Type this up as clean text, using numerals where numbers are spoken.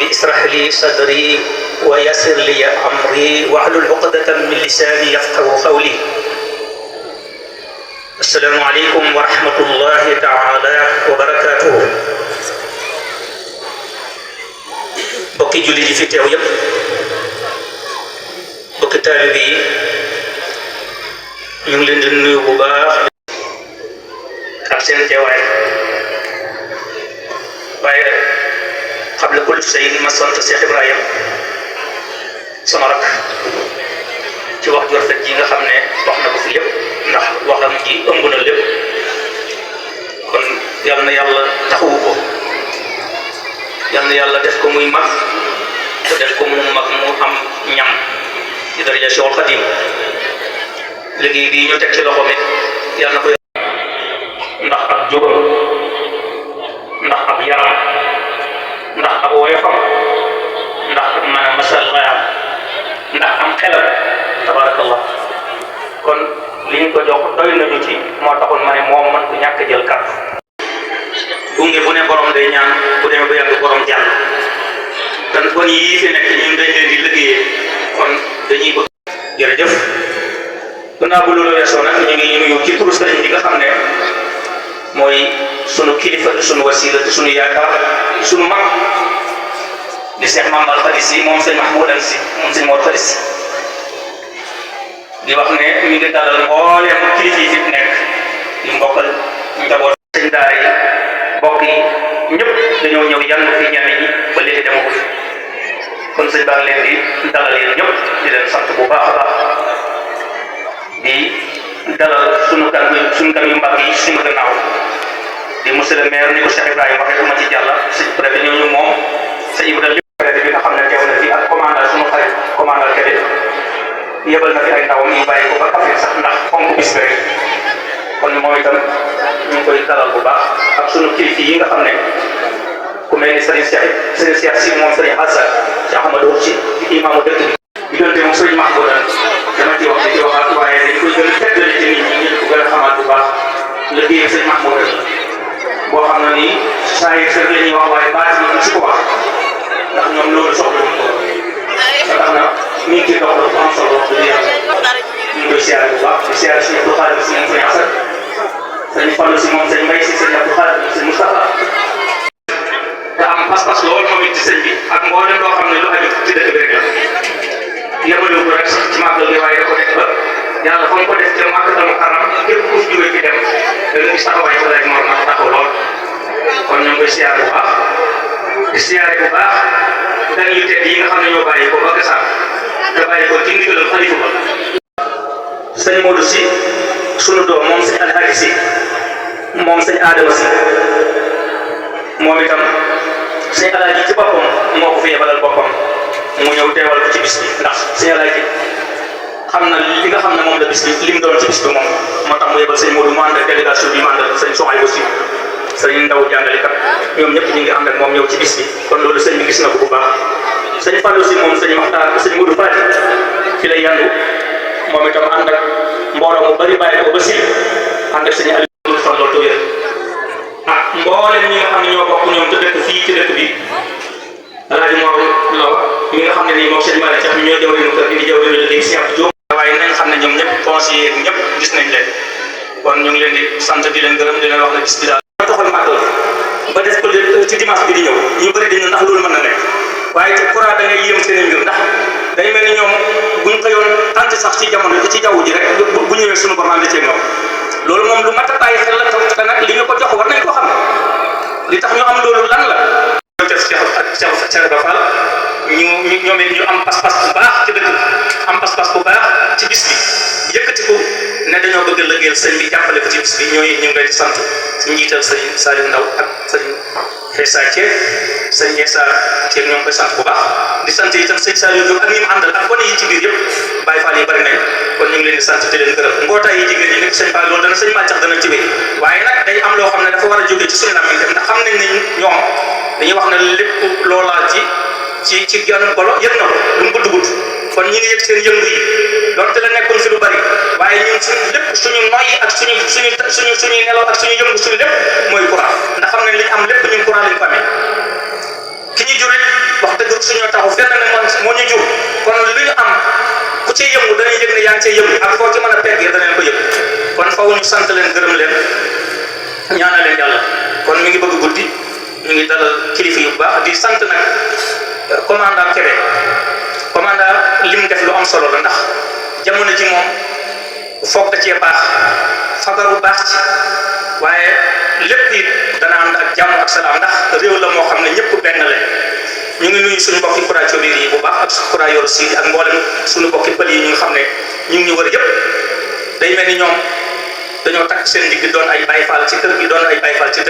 rabbi israh li sadri wa yassir li amri wahlul uqdatan min lisani yafqahu qawli. Assalamu alaikum warahmatullahi ta'ala wabarakatuh. Bokki julli ji fi teew yépp, bokki taalibe yi, ñu ngi leen di nuyu bu baax ak seen teewaay. waaye qabla kulli shay'in ma sant Cheikh Ibrahim sama rak ci wax ju rafet ji nga xam ne wax na ko fi lépp, ndax waxam ji ëmb na lépp. kon yal na yàlla taxawu ko, yal na yàlla def ko muy mag te def ko mu mag mu am ñam ci daraja Cheikhul Khadim. liggéey bii ñu teg ci loxo mi yal na ko ndax ak jógam, ndax ab yaram, ndax ab woyofam, ndax ak mën a masal xayam, ndax am xelam tabarakallah. kon li ñu ko jox doy nañu ci, moo taxoon ma ne moom man ku ñàkk jël kàddu. gunge bu ne borom day ñaan, bu demee ba yàgg borom jàll. kon kon yii fi nekk ñun dañ leen di liggéeyee, kon dañuy bëgg. jërëjëf. gannaaw bu loolu weesoo nag ñu ngi nuyu ci turu sëriñ bi nga xam ne mooy sunu kilifa, sunu wasila, sunu yaakaar, sunu mag di Cheikh Mamadou Khady moom sëñ Mahmoudan si moom sëñ Mor Khady si di wax ne mi ngi dalal mbooleem kilifa yi fi nekk di mbokkal njaboot sëñ daara yi, mbokk yi ñëpp dañoo ñëw yan fi ñenn ñi ba léegi demagul. kon sëñ baa ngi leen di dalal yéen ñëpp di leen sant bu baax a baax di dalal sunu gan yu mbàgg yi suñu gannaaw di monsieur le maire ni ko Cheikh Ibrahima waxee duma ci jàlla sëñ préfet ñooñu moom sëñ Ibrahima préfet bi nga xam ne teew na fi ak commandant sunu xarit commandant Kébé yebal na fi ay ndawam ñu bàyyi ko ba Kaffrine sax ndax fonk bis bi rek. kon moom itam ñu ngi koy dalal bu baax ak sunu kilifa yi nga xam ne ku mel ni Serigne Cheikh si moom Serigne Hassan ci Ahmadou ci imaamu dëkk bi diggante moom Serigne Mahmoudan dama ci wax di ci waxaat, waaye dañ koy gën a teddale ci nit ñi ñu ko gën a xamaat bu baax liggéey Serigne Mahmoudan boo xam ne nii saa yu sër la ñuy wax, waaye baat yi ñu si ko wax ndax ñoom loolu soxla wuñ ko. ba tax na mi ngi ciy dox lu am solo wax dëgg yàlla ñu ngi koy siyaare bu baax di siyaare suñu Abdou Khadir si moom Serigne Assane, Serigne Fallou si moom Serigne Mbaye si Serigne Abdou Khadir Serigne Moustapha te am pas-pas lool moom it ci sëñ bi ak mboolem loo xam ne lu aju ci dëkk bi rek la. yemale ko rek ci màggal gi, waaye da ko def ba yàlla fa mu ko def te Makkatal Mukarram képp ku fi jógee fi dem da nga gis taxawaay ba rek moo taxaw lool. kon ñu ngi koy siyaare bu baax di siyaare bu baax gan yu tedd yi nga xam ne ñoo bàyyi ko ba Gassane te bàyyi ko ci ndigalal xalifa ba. sëñ Modou si sunu doom moom sëñ Alhaji si moom sëñ Adama si moom itam sëñ Alhaji ci boppam moo ko fi yebalal boppam mu ñëw teewal ko ci bis bi, ndax sëñ Alhaji xam na li nga xam ne moom la bis bi li mu doon ci bis bi moom moo tax mu yebal sëñ Modou mu ànd ak délégation bi mu ànd ak sëñ Soxay aussi sëñ Ndaw jàngalekat ñoom ñëpp ñu ngi ànd ak moom ñëw ci bis bi. kon loolu sëñ bi gis na ko bu baax. sëñ Fallou si moom sëñ Maxtaar sëñ Modou Fati fi lay yandu moom itam ànd ak mbooloo mu bari bàyyi ko ba si ànd ak sëñ Aliou fan loolu tawéer ah mboolem ñi nga xam ne ñoo bokk ñoom te dëkk fii ci dëkk bi Alaaji Mor Lo mi nga xam ne nii moom sëñ Malick Thiam ñoo jawriñu kër gi di jawriñu liggéey si Abdou Diop, waaye nañ xam ne ñoom ñëpp conseillers ñëpp gis nañ leen. kon ñu ngi leen di sant di leen gërëm di leen wax ne bis bi daal taxal màggal ba def ko ci dimanche bi di ñëw ñu bëri dañu ndax loolu mën na nekk, waaye ci courant da ngay yéem seen mbir ndax day mel ni ñoom buñ xëyoon tant sax ci jamono ci jaww ji rek bu ñëwee suñu borom ànd ceeg ñoom. loolu moom lu mat a bàyyi xel la te nag li ñu ko jox war nañ ko xam li tax ñu am loolu lan la. Cheikh Ba Fall ñoom it ñu am pas-pas bu baax ci dëkk am pas-pas bu baax ci bis bi yëkkati ko ne dañoo bëgg a lëggeel sëñ bi jàppale ko ci bis bi ñooy ñu ngi leen di sant ci njiital sëñ Saliou Ndaw ak sëñ Fessa Thiel sëñ Essa Thiel ñoo ngi koy sant bu baax di sant itam sëñ Saliou Diop ak ñi mu àndal ak gone yi ci biir yëpp Baye Fall yi bari nañ kon ñu ngi leen di sant di leen gërëm. mbootaay yi jigéen ñi nekk sëñ Fall loolu dana sëñ Màccax dana ci wéy, waaye nag day am loo xam ne dafa war a jógee ci suñu làmmiñ ndax xam nañ ne ñoom dañuy wax ne lépp loolaa ci genn golo yëg na ko lu mu gudd gudd kon ñi ngi yëg seen yëngu yi donte la nekkoon fi lu bari, waaye ñun suñu lépp suñu noyyi ak suñuy nelaw ak suñu yëngu suñu lépp mooy courant, ndax xam nañ li ñu am lépp ñun courant lañ ko amee ki ñu jurit wax dëgg suñoo taxaw fenn ne man moo ñu jur kon li ñu am ku ci yëngu dañuy yëg ne yaa ngi cee yëngu ak foo ci mën a peggee danañ ko yëg kon faw ñu sant leen gërëm leen ñaanal leen yàlla kon mi ngi bëgg guddi ñu ngi dalal kilifa yu baax di sant nag commandant Kébé commandant li mu def lu am solo la ndax jamono ji moom foog da cee baax fagaru baax ci waaye lépp it dana ànd ak jàmm ak salaam ndax réew la moo xam ne ñëpp benn la ñu ngi nuyu suñu mbokki Kura Cobir yi bu baax ak Kura Yoro Sidi ak mboolem suñu mbokki pël yi ñu nga xam ne ñu ngi ñu wër yëpp day mel ni ñoom dañoo takk seen digg doon ay Baay Faal ci kër gi doon ay Baay Faal ci